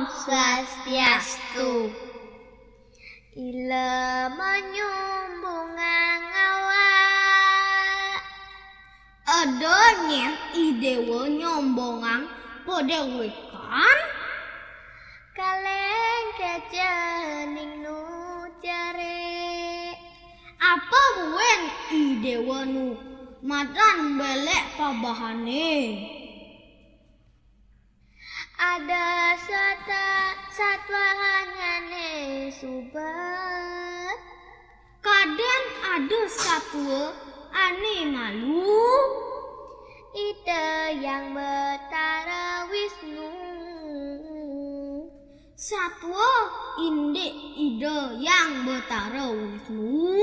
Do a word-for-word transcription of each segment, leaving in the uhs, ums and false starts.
Swastiastu. Ila manyumbungang awak. Ada nyén I Déwa nyombongang padéwékan? Kaleng kaca ning nu carik. Apa buin I Déwa nu madan belék pabahané? Ada sata satwa nyané suba. Kadén ada satwa ané malu. Ida Hyang Betara Wisnu. Satwa indik Ida Hyang Betara Wisnu.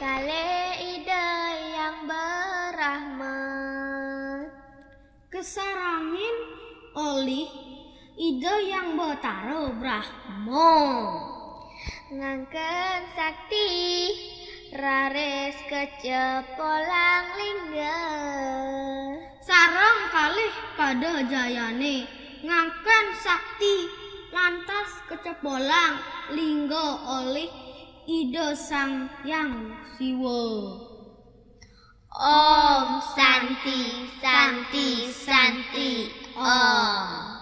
Kalih Ida Hyang Brahma. Kasarengin olih Ida Hyang Betara Brahma. Ngangken sakti raris kacepolang lingga. Sareng kalih pada jayané ngangken sakti lantas kacepolang lingga olih Ida Sang Hyang Siwa. Om Santi, Santi, Santi, Om.